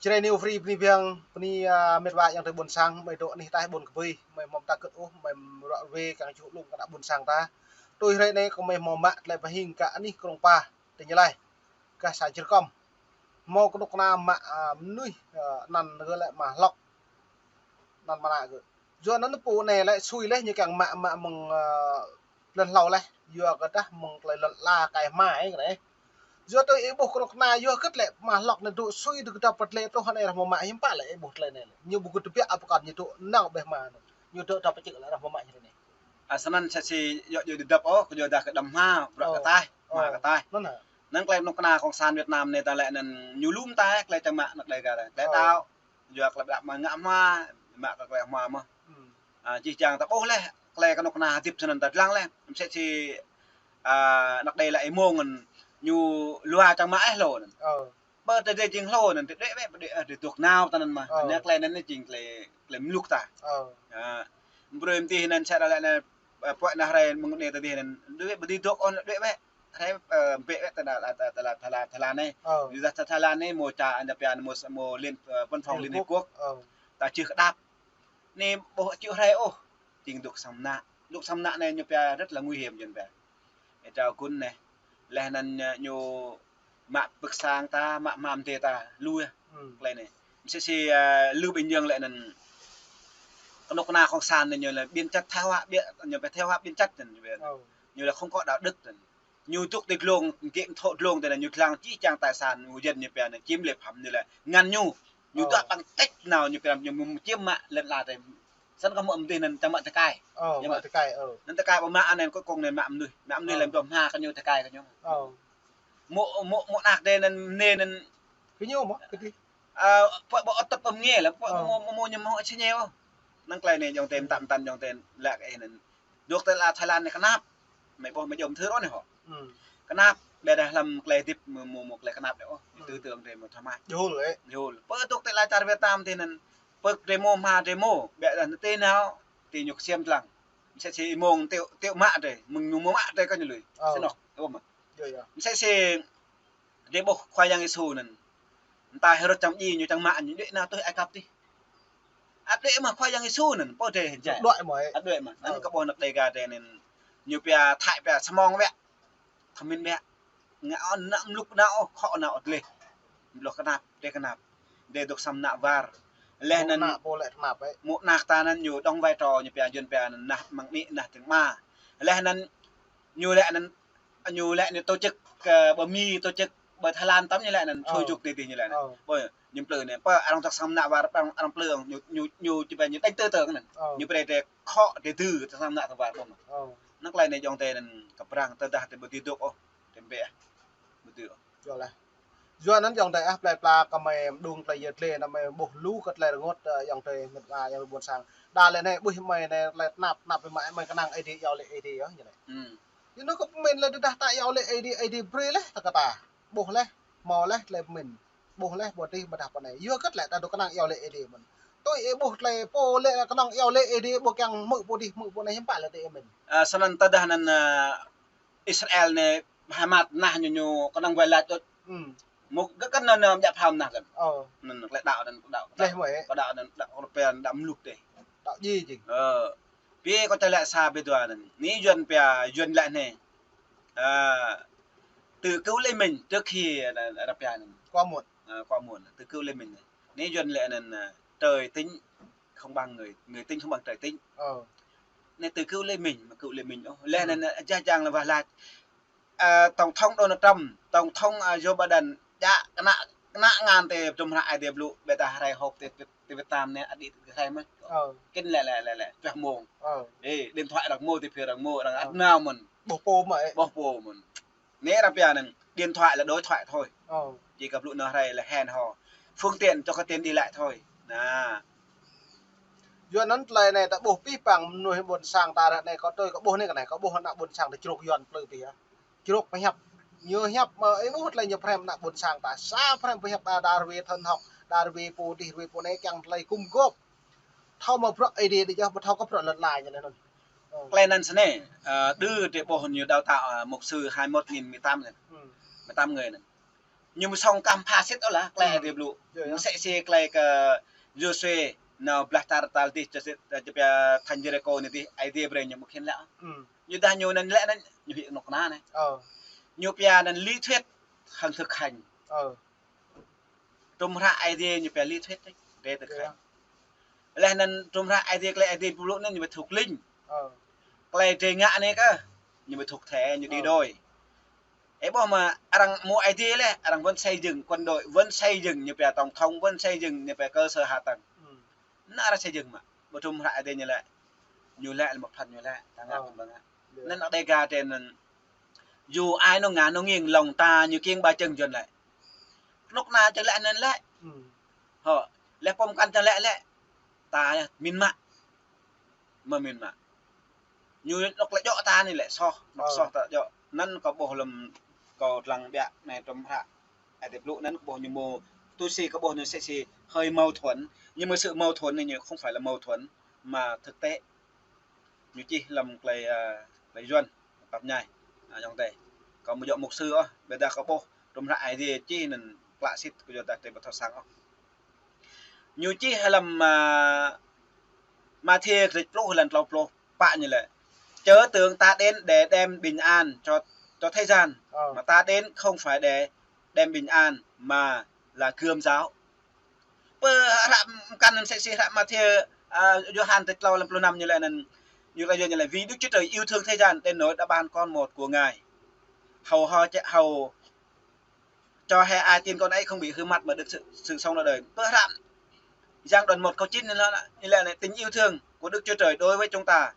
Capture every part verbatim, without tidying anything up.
Jrai New Free bơni biang, bơni, a, met wa ayŏng adơi ƀôn sang, mơi dŏ anih ataih ƀôn kơbơi, mơi hmâo mơta kơ̆t ôh, mơi ruă ruê kiăng čuh lŏm kơ ană ƀôn sang ta. Tui hrơi anai kơ mơi hmâo mă tơlơi pơhing kơ anih Krông Pa, tỉnh Gia Lai. Gah să Jrkŏm. Hmâo kơnuk kơna mă, a, mơnuih, a, anăn gơ̆ lĕ Ama Hlŏk. Anăn mơnă gơ̆. Yua anăn pô anai lĕ sui laih ñu kiăng mă, mă mơ̆ng, ơ, blan hlâo laih. Yua kơ dah mơ̆ng tơlơi lŏn ala kai hma ih kơ anai. Yua tui ih ƀuh kơnuk kơna yua hơget lĕ Ama Hlŏk anai dŏ sui dŏ kơdŏp pơtlĕ truh anai rah mơ̆ mă hiư̆m pă lĕ ih ƀuh tơlơi anai lĕ. Ñu ƀu kơ tơbiă ƀu kăn ñu dŏ nao ƀơi hma anŭn. Ñu dŏ dŏp pơčĕk lĕ rah mơ̆ mă ñu anai. A, sơnăn sa si yua ñu dŏ dŏp ôh, kơ ñu dah kơ đăm hma, bruă kơ ataih, hma kơ ataih. Anŭn tơlơi kơnuk kơna Cộng sản Việt Nam anai ta lĕ anŭn ñu lŏm ataih, tơlơi čang mă anăk Đêga anai. Tơlơi đaŏ, yua tơlơi đaŏ mă ngă hma, mă kơ tơlơi hma mơ̆n. A, čih čang ta ƀuh laih, tơlơi kơnuk kơna hơdip sơnăn ta lăng laih. Msĕ si, a, anăk Đê lĕ ih mơ̆ng anŭn, ñu lua čang mă ih hlô anŭn. Ƀơ tơdơi jing hlô anŭn, tơdơi đuaĭ bĕ, tơdơi, ơ, tơdơi dŏ nao ta anŭn mơ̆n. Anŭn tơlơi anŭn jing tơlơi, tơlơi mluk ta. Anŭn, brơi mơ̆ng tih anŭn sa đa lĕ anŭn, ơ, pơ̆k anŭn hrơi mơ̆ng anai tơdơi anŭn, đuaĭ bĕ, tơdơi dŏ ôh, đuaĭ bĕ. Hrơi, ơ, bĕ bĕ ta đa, ta, ta, ta, ta, ta, ta anai. Yua dah ta, ta anai mơ̆ ča, anŭn pia anŭn mơ̆, mơ̆ liên, ơ, văn phòng Liên Hiệp Quốc. Ta čih kơ đăp. Anai ƀuh čih hrơi ôh. Jing dŏ sang mơnă. Dŏ sang mơnă anai ñu pia rất là nguy hiểm jing pia. Ih trao gun anai. Laih anŭn, ơ, ñu mă pơ̆k sang ta, mă hmam tê ta, lui. Tơlơi anai. Msĕ si, ơ, Lưu Bình Nhưỡng lĕ anŭn kơnuk kơna Cộng sản anai ñu là biến chất thái hóa, biến, ñu phải thái hóa biến chất anŭn, ñu phải. Ñu là không có đạo đức anŭn. Ñu dŏ tơ glông, gĕm thŏ glông tơ anŭn, ñu lăng čih čang tài sản, ñu dân ñu pia anŭn, chiếm lệ phẩm ñu lĕ ngăn ñu. Ñu dŏ ƀăng tĕč nao ñu pia ñu, ñu chiếm mă lŏn ala tơ. Săn kơ mơ̆ mơ̆ng tih anŭn čang mă tơkai. Mă tơkai, ơ. Anŭn tơkai ƀu mă anŭn, cuối cùng anŭn mă mơnuih. Mă mơnuih lĕ dŏ hma kơ ñu tơkai kơ ñu. Mơ̆, mơ̆, mơ̆ anăk Đê anŭn, anai anŭn. Kơ ñu mơ̆, kơ tih. Ơ, pơ̆k ƀu ăt tơpă mơ̆ng anai lĕ, pơ̆k mơ̆, mơ̆, mơ̆ ñu mơ̆ čih ñu. Anŭn tơlơi anai jŏng tơm tăm tăn jŏng tơm lăk ih anŭn. Dŏ tơlơi Thái Lan anai kơnap. Mơi ƀuh mơi jŏm thơ rŏ anai hŏ. Kơnap, ƀiădah lăm tơlơi hơdip mơ̆, mơ̆, mơ̆ tơlơi kơnap đơi ôh. Tư tưởng đơi mơ̆ thoải mái. Jul, ơ. Jul. Pơ dŏ tơlơi čar Việt Nam tih anŭn. Pơ đơi mơ̆ hma đơi mơ̆. Ƀiădah anŭn tơ nao. Tơ ñu ksiêm lăng. Msĕ si mơ̆ng tơ, tơ mă đơi. Mơ̆ng ñu mơ̆ mă đơi kơ ñu lui. Sơnŏk. Ơ mơ̆. Msĕ si Đê ƀuh Khua Yang Yêsu anŭn. Anŭn ta Hêrôd čang ji ñu čang mă ñu đuaĭ nao tui Ai Cập tih. Ăt đuaĭ mă Khua Yang Yêsu anŭn, pô đê hơjai. Đuaĭ mă. Ăt đuaĭ mă. Anŭn kơ ƀuh anăk Đêga đơi anŭn. Ñu pia Thái pia samong wĕ. Thơmin wĕ. Ngă ôn nă mluk nao, khŏ nao ăt leh. Mluk kơnap, đê kơnap. Đê dŏ sang mơnă war. Laih anŭn mơ̆ anăk ta anŭn ñu đóng vai trò ñu pia jun pia anŭn nah măng ni nah tơng ma. Laih anŭn ñu lĕ anŭn ñu lĕ anŭn tổ chức, ơ, ƀơi Mi tổ chức, ƀơi Thái Lan tăm ñu lĕ anŭn, sôi sục tih tih ñu lĕ anŭn. Ƀơi, ñu plư anai, pơ arăng tơ̆k sang mơnă war, arăng, arăng plư, ñu, ñu, ñu či ƀai ñu đánh tư tưởng anŭn. Ñu brơi tơ khŏ tơ dư tơ sang mơnă tơ war ƀơi. Anŭn tơlơi anai jŏng tơ anŭn kơ prăng tơdah tơ ƀu dưi dŏ ôh, tơ ƀĕ. Ƀu dưi ôh. Yua anŭn jŏng tơ ah, plơi pla kơ mơi mơđung tơlơi yơh tơlơi anŭn mơi ƀuh lu kơ tơlơi rơngot, ơ, jŏng tơ met wa, jŏng tơ ƀôn sang. Đa lĕ anai ƀuh mơi anai tơlơi tơnap, tơnap mơi, mơi kơnang Ơi Adai, iâu laĭ Ơi Adai yơh, ñu laĭ. Yua anŭn kơ pơmĭn lĕ tơdah ta iâu laĭ Ơi Adai, Ơi Adai brơi laih ta kơ ta. Ƀuh laih, hmâo laih tơlơi pơmĭn. Ƀuh laih, ƀu tih ƀơdah pơ anai. Yua hơget lĕ ta dŏ kơnang iâu laĭ Ơi Adai mơ̆n. Tui ih ƀuh tơlơi pô lĕ kơnang iâu laĭ Ơi Adai, ƀu kiăng hmư̆ pô dih, hmư̆ pô anai hiư̆m pă lĕ tơlơi mĭn. Ơ, sơnăn tơdah anŭn, ơ, Israel anai Hamas nah ñu, ñu kơnang wai lač đôč. Mơ̆ gơ̆ kơnang anŭn djăp pham nah kơnang. Anŭn tơlơi đaŏ anŭn, đaŏ. Leh mơi. Đaŏ anŭn, đaŏ European, đaŏ mluk đơi. Đaŏ ji jing. Ơ. Pia kơ tơlơi sa ƀơi dua anŭn. Anai Yuan pia, Yuan laĭ anai. Ơ, tự cứu lấy mình trước khi, ơ, ơ, arăng pia anŭn. Quá muộn. Ơ, quá muộn. Tự cứu lấy mình. Anai Yuan laĭ anŭn, ơ, trời tính không bằng người, người tính không bằng trời tính. Anai tự cứu lấy mình, mà cứu lấy mình. Ơ, laih anŭn, ơ, jah jang lĕ wah lač. Ơ, Tổng thống Donald Trump, Tổng thống, ơ, Joe Biden, djă kơnă, kơnă ngăn tơ djŏp hră Ơi Adai blŭ, ƀiădah hrơi họp tơ, tơ, tơ Việt Nam anai, ăt đĭ tơ hrơi mơ̆n. Ơ. Kĭn lĕ, lĕ, lĕ, lĕ, čuah mông. Ơ. Ê, điện thoại arăng mơ̆, tivi arăng mơ̆, arăng ăt nao mơ̆n. Ƀuh pô mơ̆, ơ. Ƀuh pô mơ̆n. Anai arăng pia anŭn, điện thoại là đối thoại thôi. Ơ. Chỉ có blŭ nao hrơi là hẹn hò. Phương tiện cho cái tiền đi lại thôi. Nah. Yua anŭn tơlơi anai ta ƀuh pih păng mơnuih ƀôn sang ta ră anai kơ tui kơ ƀuh anai kơ anai, kơ ƀuh ană ƀôn sang ta čruk Yuan plư pih yơh. Čruk pơhiăp. Ñu hiăp mơ̆ ih ƀuh tơlơi ñu phrăm ană ƀôn sang ta. Sa phrăm pơhiăp ta đa rơwe thần học, đa rơwe pô dih rơwe pô anai kiăng tơlơi gum gôp. Thâo mă bruă Ơi Adai đĭ yơh, ƀu thâo kơ bruă lŏn ala ñu anŭn. Ơ. Tơlơi anŭn sơnai, ơ, đơ tơ ƀuh ñu đào tạo, ơ, mục sư hai mươi mốt nghìn mười tám anŭn. Mười tám người anŭn. Ñu mơ̆ sŏng kah pha sĭt ôh lah, tơlơi Aê Diê blŭ. Mơ̆ sĕ si tơlơi kơ Yôsuê, nao blah čar tal dih, čơ sĭt, čơ pia thành Yêrikô anai dih, Aê Diê brơi ñu mơ̆ khĭn lĕ. Ñu dah ñu anŭn lĕ anŭn, ñu hĭ kơnuk kơna anai. Ñu pia anŭn lý thuyết hăng thực hành. Tơlơi hră Aê Diê ñu pia lý thuyết, drơi thực hành. Laih anŭn tơlơi hră Aê Diê, tơlơi Aê Diê blŭ anŭn ñu pia thuộc linh. Tơlơi drơi ngă anai kơ, ñu pia thuộc thể, ñu đi đôi. Ơ, ƀuh mơ̆ arăng mơ̆ Aê Diê lĕ, arăng vẫn xây dựng quân đội, vẫn xây dựng ñu pia tổng thống, vẫn xây dựng ñu pia cơ sở hạ tầng. Anŭn arăng xây dựng mơ̆. Ƀu tơlơi hră Aê Diê ñu lĕ. Ñu lĕ lĕ mơ̆ phăn ñu lĕ, ta ngă kơ ƀing ngă. Anŭn anŏ Đêga tơ anŭn. Yua ai nŏng ngă nŏng ing lŏng ta ñu kiăng ba čang Yuan lĕ. Kơnuk kơna čang lĕ anŭn lĕ. Hŏ, lĕ pô mơkăn čang lĕ lĕ. Ta mĭn mă. Mơ̆ mĭn mă. Ñu anŏ lĕ djơ̆ ta anai lĕ soh, anŏ soh ta djơ̆. Anŭn kâo ƀuh lăm kâo lăng biă anai tơlơi hră Aê Diê blŭ anŭn kâo ƀuh ñu mơ̆, tui si kâo ƀuh ñu sĕ si hơi mâu thuẫn. Nhưng mà sự mâu thuẫn này ñu không phải là mâu thuẫn mà thực tế. Ñu čih lăm tơlơi, ơ, tơlơi Yuan, pap ñai. Ơ, ayŏng adơi. Kâo mơ̆ djơ̆ mục sư ôh, ƀiădah kâo ƀuh tơlơi hră Aê Diê čih anŭn klă sĭt kơ yua dah tơlơi ƀu thâo sang ôh. Ñu čih lăm, ơ, Mathiơ kơdrêč pluh, lăn klâo pluh pă ñu lĕ. Chớ tưởng ta đến để đem bình an cho, cho thế gian, mà ta đến không phải để đem bình an, mà là gươm giáo. Pơ hră mơkăn anŭn sĕ si hră Mathiơ, ơ, Yôhan kơdrêč klâo lăn pluh năm ñu lĕ anŭn, ñu lĕ, ñu lĕ vì Đức Chúa Trời yêu thương thế gian đến nỗi đã ban con một của Ngài. Hầu ho, hầu cho hễ ai tin con ấy không bị hư mất mà được sự, sự sống đời đời. Pơ hră Giăng đoạn một câu chín anŭn lĕ, ñu lĕ anai, tình yêu thương của Đức Chúa Trời đối với chúng ta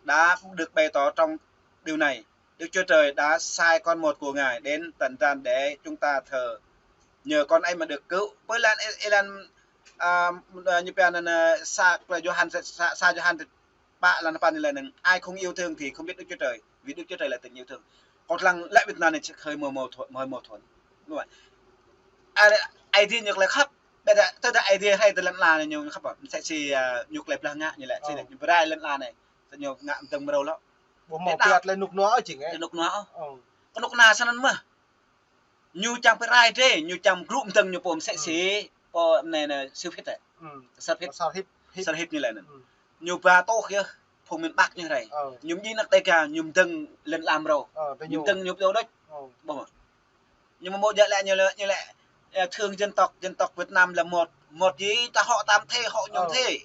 đã được bày tỏ trong điều này. Đức Chúa Trời đã sai con một của Ngài đến trần gian để chúng ta thờ, nhờ con ấy mà được cứu. Pơ lăn, ơ, lăn, ơ, ñu pia anŭn, ơ, sa, tơlơi Yôhan, sa, sa, sa Yôhan pă lăn sapăn ñu lĕ anŭn, ai không yêu thương thì không biết Đức Chúa Trời, vì Đức Chúa Trời là tình yêu thương. Kâo lăng lĕ ƀiădah anai hơi mâu, mâu thuẫn, hơi mâu thuẫn. Đúng không? Aê, Aê Diê ñu tơlơi khăp, ƀiădah tơdah Aê Diê rai tơ lŏn ala anai ñu khăp ƀă, mơ̆ sĕ si, ơ, ñu tơlơi blah ngă ñu lĕ, si ñu pơrai lŏn ala anai, tơ ñu ngă mơdơ̆ng mrâo lŏ. Ƀu hmâo pơhiăp tơlơi rơnŭk rơnua ôh jing, ơ. Rơnŭk rơnua ôh. Kơnuk kơna sơnăn mơ̆. Ñu čang pơrai drơi, ñu čang gru mơdơ̆ng ñu pô mơ̆ sĕ si, pô anai anai Sơhit ơ. Sơhit. Sơhit ñu lĕ anŭn. Ñu ba tôh yơh, phung miền Bắc ñu rai. Ñu mơ̆ jing anŏ Đêga, ñu mơdơ̆ng lŏn ala mrâo. Ñu mơdơ̆ng ñu pơdô đôč. Ƀuh mơ̆. Ñu mơ̆ mơ̆ djơ̆ lĕ ñu lĕ, ñu lĕ, ơ, thương dân tộc, dân tộc Việt Nam là một, một gì ta họ tam thế, họ nhóm thế.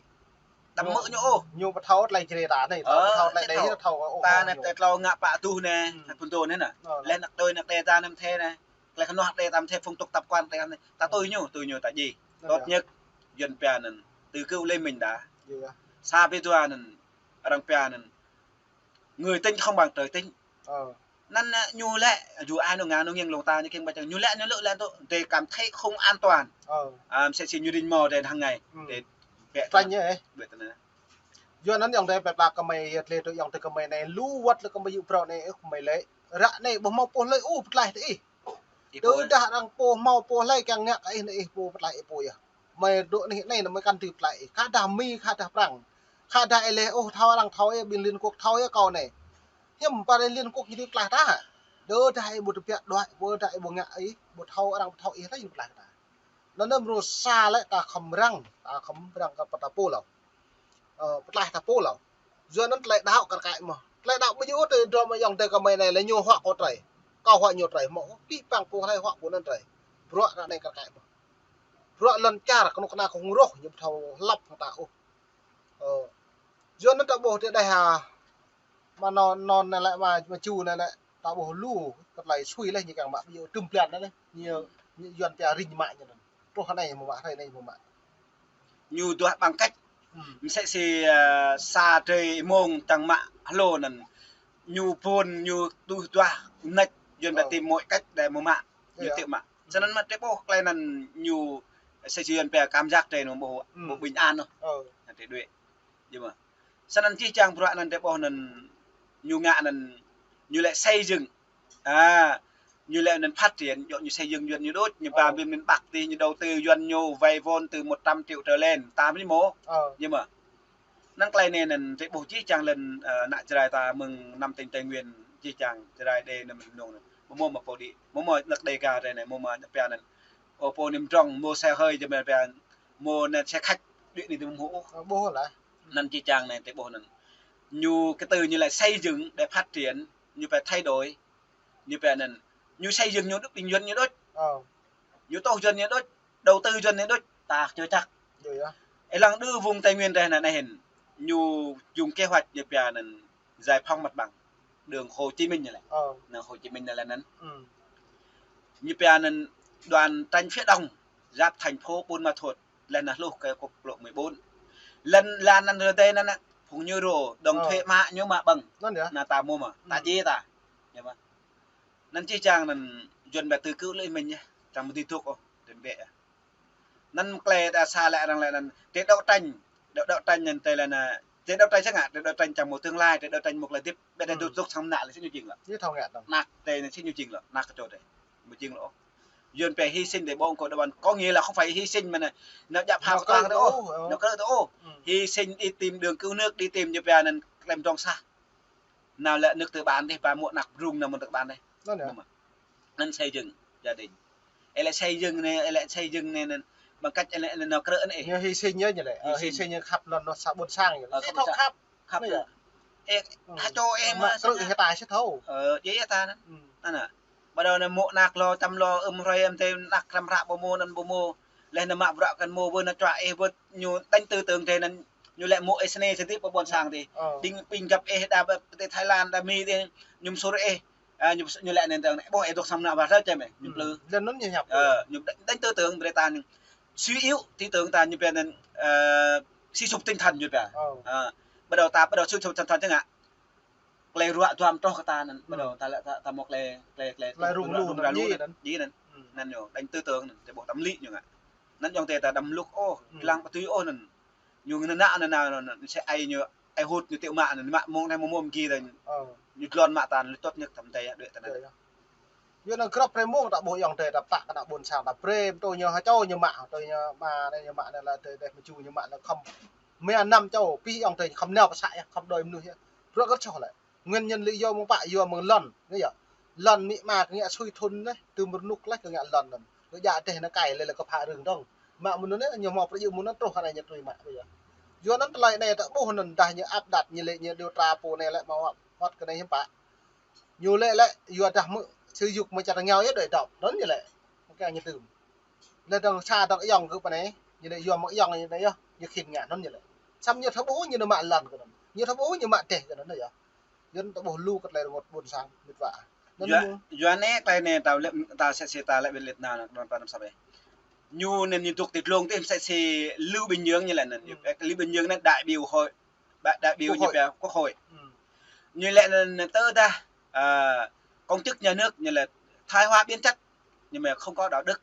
Đăm mơ̆ ñu ôh. Ñu ƀu thâo tơlơi Jrai ta anai, ƀu thâo tơlơi Đê, ƀu thâo ôh. Ta anai tơlơi tlâo ngă pă tuh anai, pơdô anai nă. Laih anŏ đơi anŏ Đê ta anăm thê anai. Tơlơi kơnuah Đê tam thê, phong tục tập quán Đê tam thê. Ta tui ñu, tui ñu ta djai. Tốt nhất, Yuan pia anŭn, từ cựu Lê Minh đã. Sa pi dua anŭn, arăng pia anŭn, người tính không bằng trời tính. Anŭn, ơ, ñu lĕ, yua ai nŏng ngă nŏng ing lŏng ta ñu kiăng ba čang, ñu lĕ, ñu lĕ lĕ tơ, they cảm thấy không an toàn. Ơ, mơ̆ sĕ si ñu rĭm mâu drơi hăng ngày. Drơi ƀĕ tơnă. Yua anŭn ayŏng adơi pơplah kơmơi yơh lĕ tơ ayŏng adơi kơmơi anai, lu wơ̆t lĕ kơmơi yŭ prŏ anai, ơ, kơmơi lĕ. Ră anai ƀu hmâo pô hlơi ôh pơklaih tơ ih. Tơdah arăng pô hmâo pô hlơi kiăng ngă kơ ih anai ih pô pơklaih ih pô yơh. Mơi dŏ anih anai mơi kăn tui pơklaih ih. Khă dah Mi, khă dah Prăng. Khă dah ih lĕ ôh thâo arăng thâo ih, ƀing Liên Quốc thâo ih kâo anai. Hiư̆m pă Liên Quốc ñu tui pơklaih ta. Tơdah ih ƀu tơbiă đuaĭ, tơdah ih ƀu ngă ih, ƀu thâo arăng ƀu thâo ih lĕ ñu pơklaih ta. Anŭn anai mrô sa lĕ ta khŏm răng, ta khŏm răng kơ pơtah pô lâo. Ơ, pơtlaih ta pô lâo. Yua anŭn tơlơi đaŏ kar kaĭ mơ̆. Tơlơi đaŏ ƀu djơ̆ ôh tơ drôm ayŏng adơi kơmơi anai lĕ ñu huă kâo trơi. Kâo huă ñu trơi mơ̆. Pĭ păng pô hlơi huă pô anŭn trơi. Bruă ră anai kar kaĭ mơ̆. Bruă lŏn čar kơnuk kơna kơ hung rŏh ñu ƀu thâo hlăp hăng ta ôh. Ơ. Yua anŭn ta ƀuh tơ đeh ha. Mă anŭn, anŭn anai lĕ mă, mă ču anai lĕ. Ta ƀuh lu kơ tơlơi sui lĕ ñu kiăng mă ƀu djơ̆ tơm blan anai lĕ. Ñu, ñu Yuan pia rĭng mă ñu anŭn. Truh anai mơ̆ mă, hrơi anai mơ̆ mă. Ñu duah bằng cách. Mơ̆ sĕ si, ơ, sa drơi mông čang mă hlô anŭn. Ñu phun, ñu tuh duah mơneč, Yuan pia tìm mọi cách để mơ̆ mă. Ñu tĭ mă. Sơnăn mă drơi ƀuh tơlơi anŭn ñu sĕ si Yuan pia cảm giác drơi anŭn ƀu, ƀu bình an ôh. Drơi đuaĭ. Yơh mơ̆. Sơnăn čih čang bruă anŭn drơi ƀuh anŭn ñu ngă anŭn ñu lĕ xây dựng. À, ñu lĕ anŭn phát triển, dŏ ñu xây dựng Yuan ñu đôč, ñu ba ƀing miền Bắc tơ ñu đầu tư Yuan ñu vay vốn từ một trăm triệu trở lên, ta mơ̆ mơ̆. Yơh mơ̆. Năng tơlơi anai anŭn drơi ƀuh čih čang lŏn, ơ, ană Jrai ta mơ̆ng năm tỉnh Tây Nguyên čih čang Jrai Đê anŭn mơ̆ng anŭn. Mơ̆ mơ̆ pô đĭ, mơ̆ mơ̆ năk Đêga rai anai, mơ̆ mơ̆ anăp pia anŭn. Ơ, pô anai mdrŏng, mơ̆ xe hơi jơmai pia, mơ̆ anŭn xe khách, đĭ anai tơ mơ̆ ƀuh ôh. Ơ, ƀuh lah. Anŭn či čang anai tơ ƀuh anŭn. Ñu kơ tơ ñu laĭ xây dựng để phát triển, ñu phải thay đổi. Ñu pia anŭn, ñu xây dựng ñu đôč, ƀing Yuan ñu đôč. Ơ. Ñu tôh Yuan ñu đôč, đầu tư Yuan ñu đôč, ta čơ čăk. Ơ, yơh. Ê lăng đơ vùng Tây Nguyên rai anai hĭn, ñu dùng kế hoạch ñu pia anŭn giải phóng mặt bằng, đường Hồ Chí Minh ñu laĭ. Ơ. Anŭn Hồ Chí Minh ñu laĭ anŭn. Ư. Ñu pia anŭn đoàn tránh phía đông, giáp thành phố Buôn Ma Thuột, laih anŭn hluh kơ quốc lộ mười bốn. Lŏn, lŏn anŭn rơdêh anŭn, phung ñu rô, đóng thuế mă, ñu mă ƀơ̆ng. Anŭn yơh. Anŭn ta mơ̆ mơ̆, ta djai ta. Yơh mơ̆. Anŭn či čang anŭn Yuan ƀu tŭ kơ lĕ mơ̆n yơh, čang mơ̆ dưi dŏ ôh, tơm bĕ yơh. Anŭn klei ta sa lĕ arăng lĕ anŭn, tơ đấu tranh, đấu, đấu tranh anŭn tơ lĕ anŭn, tơ đấu tranh sĭt ngă, tơ đấu tranh čang mơ̆ tương lai, tơ đấu tranh mơ̆ klei hơdip, ƀĕ tơ dŏ dŏ sang mơnă lĕ sĭt ñu jing lĕ. Ñu thâo ngă tơ̆ng. Anăp tơ anŭn sĭt ñu jing lĕ, anăp kơ čô tơ. Mơ̆ jing lĕ ôh. Yuan pia hy sinh để bảo vệ Đài Loan, có nghĩa là không phải hy sinh mà anŭn, anŭn djă̱ phao kơ tơ̆ng tơ ôh, anŭn kơ tơ̆ng tơ ôh. Hy sinh đi tìm đường cứu nước, đi tìm ñu pia anŭn klem dŏng sah. Anŭn lĕ nước tư bản dih, ba mơ̆ anăp rung anŭn mơ̆ nước tư bản dih. Anŭn yơh. Mơ̆ mơ̆. Anŭn xây dựng gia đình. Ê lĕ xây dựng anai, ê lĕ xây dựng anai, anŭn bằng cách ê lĕ, ê lĕ anŭn krư̆ anŭn ê. Ñu hy sinh yơh ñu lĕ. Ơ, hy sinh ñu khăp lŏn anŭn sa ƀôn sang ñu. Ơ, sĭt thâo khăp. Khăp. Ơ, yơh. Ê, ơ, ha čô ê mă mă krư̆ sĭt hơtai sĭt thâo. Ơ, djai yơh ta anŭn. Ư. Anŭn. Bắt đầu anŭn mơ̆ anăp lo, čăm lo, ưm hrơi ưm tơ anăp krăm hră ƀu mơ̆ anŭn ƀu mơ̆. Laih anŭn mă bruă kăn mơ̆, ƀu anŭn čuă ê, ƀu ñu đánh tư tưởng tơ anŭn, ñu lĕ mơ̆ ê sne sĭt ƀu ƀôn sang tơ. Ơ. Ƀing, ƀing găp ê đa ƀơi Thái Lan, đa Mi tơ, ñu mơsur ê. Ơ, ñu, ñu lĕ anŭn tơ̆ng, ƀuh ê dŏ sang mơnă ƀă rơ̆ čem ê, ñu plư. Lĕ anŭn ñu hiăp. Ơ, ñu đánh, đánh tư tưởng Brê ta anŭn. Suy yếu tư tưởng ta ñu pia anŭn, ơ, suy sụp tinh thần ñu pia. Ơ. Ơ, bắt đầu ta, bắt đầu suy sụp tinh thần sĭt ngă. Klei ruă duăm troh kơ ta anŭn, bắt đầu ta lĕ ta, ta mơ̆ klei, klei, klei, klei rung lu rung anŭn, rung lu anŭn, anŭn. Djai anŭn. Ư. Anŭn ñu, đánh tư tưởng anŭn, tơ ƀuh tâm lý ñu ngă. Anŭn yơh tơ ta đăm lŭk ôh, ư, lăng pơtui ôh anŭn. Ñu ngă anŭn, anŭn, anŭn, anŭn, sĭt ai ñu, ai hŭt ñu tơ̆ mă anŭn, mă mơ̆ng anai mơ̆ mơ̆ng gih anŭn. Ơ. Ñu tlôn mă ta anŭn, lĕ tốt nhất tơm tơ yơh, đuaĭ tơ anŭn. Yơh. Yua anŭn krăp brơi mơ̆ng ta ƀuh ayŏng adơi ta pơtă kơ anăp ƀôn sang ta brơi, pơtô ñu ha čô ñu mă, pơtô ñu mă anai ñu mă anai lĕ adơi adơi mơ̆ ču ñu mă anai khŏm. Mơ̆ anăm čô, pih ayŏng adơi khŏm nao pơsă yơh, khŏm đuaĭ mơnuih yơh. Bruă kơ čoh lĕ. Nguyên nhân lý do mơ̆ng pă yua mơ̆ng lŏn, anai yơh. Lŏn mĭ ma kơ ngă sui thun anai, tơm rơnŭk laih kơ ngă lŏn anŭn. Kơ djă teh anai kai lĕ lĕ kơ phă rơ̆ng dŏng. Mă mơnuih anai ñu hmâo prăk yơh mơnuih anŭn truh kơ anai ñu tui mă yơh. Yua anŭn tơlơi anai ta ƀuh anŭn dah ñu áp đặt ñu lĕ ñu điều tra pô anai lĕ mơ̆ hŏt kơ anai hiư̆m pă. Ñu lĕ lĕ, yua dah mơ̆, sư yŭk mơ̆ čar rơngiao yơh đuaĭ dŏp, anŭn ñu lĕ. Mơ̆ kiăng ñu tơm. Lĕ dŏng sa dŏng ayŏng kơ pơ anai, ñu lĕ yua mơ̆ ayŏng ñu anai yơh, ñu khĭn ngă anŭn ñu lĕ. Samơ̆ ñu thâo ƀuh ñu anŭn mă lŏn kơ anŭn. Ñu thâo ƀuh ñu mă teh kơ anŭn yơh. Yua anŭn ta ƀuh lu kơ tơlơi rơngot ƀôn sang mĭt wa. Anŭn yua, ñu yua anai tơlơi anai ta lĕ, ta sĕ sĕ ta lĕ ƀiă lĕ anŭn, anŭn pơnăm sa ƀĕ. Ñu anŭn ñu dŏ ti dlông tih sĕ sĕ Lưu Bình Nhưỡng ñu lĕ anŭn. Ư. Ơ, Lưu Bình Nhưỡng anŭn đại biểu hội Đại, đại biểu Quốc hội. Ñu pia Quốc hội. Ư. Ñu lĕ anŭn, anŭn tơdah, à, công chức nhà nước ñu lĕ thái hóa biến chất, nhưng mà không có đạo đức.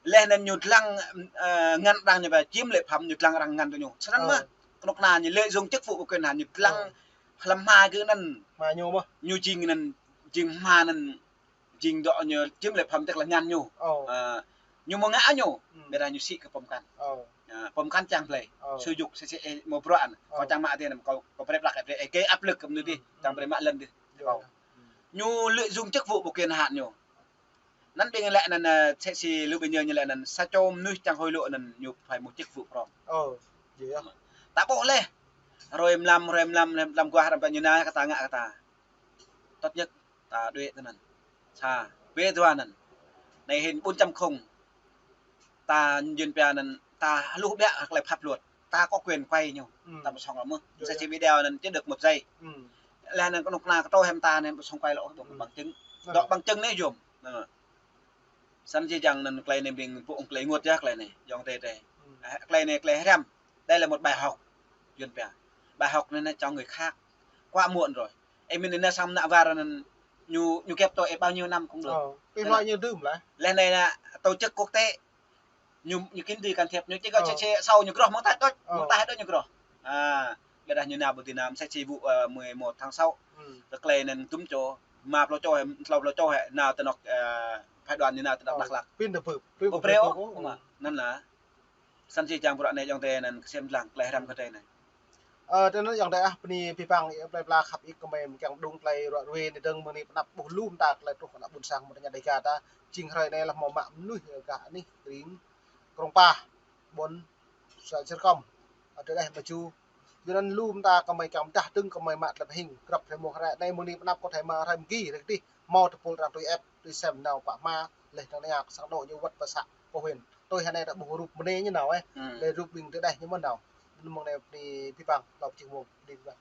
Laih anŭn ñu lăng, à, ngăn arăng ñu pia chiếm lệ phẩm, ñu lăng arăng ngăn tơ ñu. Snăn mơ̆, kơnuk kơna ñu lợi dụng chức vụ và quyền hạn, ñu lăng hlăm hma kơ anŭn. Hma ñu mơ̆. Ñu jing anŭn, jing hma anŭn jing dŏ ñu chiếm lệ phẩm tức là ngăn ñu. Ơ. Ơ, ñu mơ̆ ngă ñu, ƀiă dah ñu sĭ kơ pơm kăn. Ơ. Ơ, pơm kăn čang blơi. Ơ. Sư yŭk sĭ sĭ, ơ, mơ̆ bruă anŭn. Ơ. Kâo čang mă tơ anŭn, kâo, kâo brơi plăk, brơi, ơ, kơ áp lực kơ mơnuih dih, čang brơi mă lŏn dih. Yơh. Kâo. Ñu lợi dụng chức vụ và quyền hạn ñu. Anŭn ƀing lĕ anŭn, ơ, sĕ sĕ Lưu Bình Nhưỡng ñu lĕ anŭn, sa čô mơnuih čang hối lộ anŭn, ñu phải một chức vụ prŏng. Ơ, yơh. Ta ƀuh laih. Hrơi mlam, hrơi mlam, hrơi mlam guah, hrơi mlam ñu nao kơ ta ngă kơ ta. Tốt nhất ta đuaĭ tơ anŭn. Sa, ƀiă dua anŭn. Anai hĭn bốn chấm không. Ta jing pia anŭn, ta hluh ƀiă hơ̆k lĕ pháp luật. Ta có quyền quay ñu. Ư. Ta ƀu sŏng lŏ mơ̆. Yơh, yơh. Sa či video anŭn chỉ được một giây. Ư. Laih anŭn kơnuk kơna kơ trôi hem ta anŭn ƀu sŏng quay lŏ, ƀu bằng chứng. Ơ. Dŏ bằng chứng anai yôm. Ơ. Snăn či čang anŭn tơlơi anai ƀing pô ung tơlơi rơngot yơh tơlơi anai. Ayŏng adơi adơi. Ư. Ơ, tơlơi anai tơlơi hiam. Đây là một bài học. Yuan pia. Bài học anŭn, anŭn cho người khác. Quá muộn rồi. Ơ, mĭn anŭn sang mơnă war anŭn ñu, ñu kĕp tui ơ bao nhiêu năm cũng được. Ơ, pih mă ñu dưm lah. Laih anai anŭn tổ chức quốc tế. Ñu, ñu kín đi can thiệp, ñu či kơ sĕ sĕ sâu ñu groh mơ̆ng taih đôč, mơ̆ng taih đôč ñu groh. À, ƀiă dah ñu nao ƀu dưi nao, sĕ sĕ vụ, ơ, mười một tháng sáu. Ư. Tơlơi anŭn tŭm čô, rơma pluh čô hĕ, klâo pluh čô hĕ, nao tơ anŏ, ơ, phái đoàn ñu nao tơ anŏ Đắk Lắk. Pĭn tơ pơp, pơp, pơp, pơp, pơp. Anŭn lah. Snăn či čang bruă anai ayŏng adơi anŭn ksiêm dlăng, tơlơi hiam kơ adơi anai. Ơ, tơ anŭn yŏng đơi ah, bơni abih bang, ih plơi pla khăp ih kơmơi mơ̆ng kiăng đŭng tơlơi ruă ruê anai dơ̆ng mơ̆ng anai pơanăp ƀuh lu mơta tơlơi truh ană ƀôn sang mơ̆ng tơña Dega ta. Jing hrơi anai lah hmâo mă mơnuih gah anih kring Krông Pa, ƀôn Sa Čơrkŏm, ơ, tơlơi mơju. Yua anŭn lu mơta kơmơi kiăng pơdah dơ̆ng kơmơi mă tơlơi pơhing, grăp hrơi mông hrơi anai mơ̆ng anai pơanăp kơ hrơi mă hrơi mơgi, hrơi kơdih, hmâo tơpul arăng tui ĕp, tui sem nao pă hma, leh anŭn anai sang anŏ ñu wơ̆t pơ să, pơ huyện. Tui hrơi anai ta ƀuh rup mơnê ñu nao, ơ. Hmm. Leh rup ƀing tơlơi ñu mơ̆n nao. Anŭn mơ̆ng anai bơni abih bang, hlâo pơjing mông, bơni abih bang.